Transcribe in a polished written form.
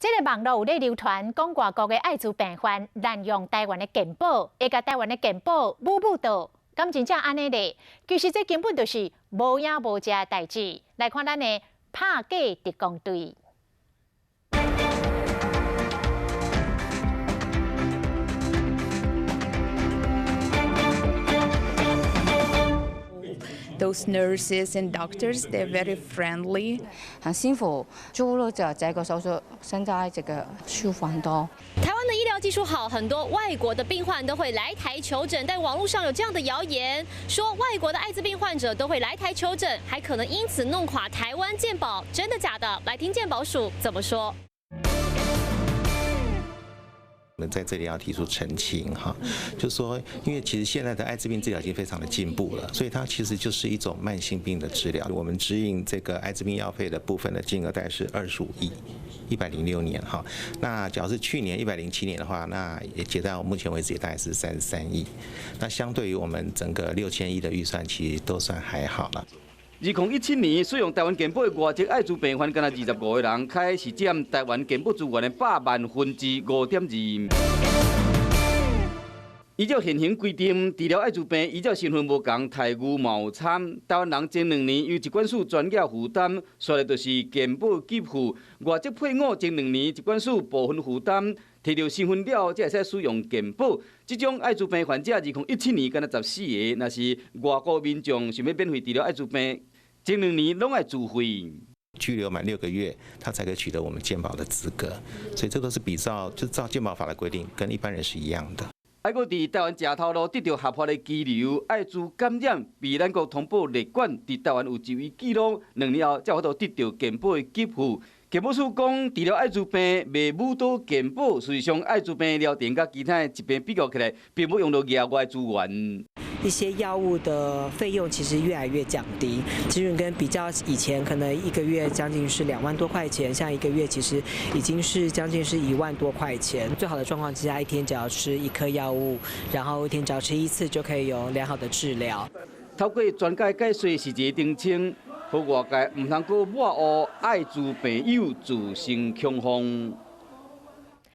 這个網路有咧流傳，講外國的艾滋病患濫用台灣的健保，會共台灣的健保舞舞倒，敢真正按呢咧？其實這根本就是無影無跡的代誌。來看咱的拍假特工隊。 Those nurses and doctors, they're very friendly. 很幸福，做了這個手術，現在這個舒服很多。台灣的醫療技術好，很多外國的病患都會來台求診，但網絡上有這樣的謠言，說外國的艾滋病患者都會來台求診，還可能因此弄垮台灣健保，真的假的？來聽健保署怎麼說。我們在這裡要提出澄清哈，就是說，因為其實現在的艾滋病治療已經非常的進步了，所以它其實就是一種慢性病的治療。我們支應這個艾滋病藥費的部分的金額大概是25億，106年哈。那假如是去年107年的話，那也截到目前為止也大概是33億。那相對於我們整個6000億的預算，其實都算還好了。2017年使用台灣健保的外籍艾滋病患，干焦25個人，開是佔台灣健保資源的5%萬。依照現行規定，治療艾滋病依照身份無仝，待遇嘛有差。台灣人前兩年由疾管署全額負擔，煞來就是健保給付。外籍配偶前兩年疾管署部分負擔，提著身份了後，才會使使用健保。這種艾滋病患者，2017年干焦14個，若是外國民眾想欲免費治療艾滋病，前兩年攏愛自費。居留滿6個月，他才可以取得我們健保的資格，所以這都是比照就照健保法的規定，跟一般人是一樣的。還閣佇台灣食頭路得著合法的居留，艾滋感染被咱國通報列管，佇台灣有就醫記錄，2年後才有法度得著健保的給付。健保署講，治療艾滋病袂舞倒健保，事實上艾滋病療程佮其他的疾病比較起來，並無用著額外資源。一些藥物的費用其實越來越降低，其實跟比較以前可能一個月將近是2萬多塊錢，像一個月其實已經是將近是1萬多塊錢。最好的狀況之下，一天只要吃一顆藥物，然後一天只要吃一次就可以有良好的治療。透過專家解說實際澄清，予外界毋通閣抹烏艾滋病友造成恐慌。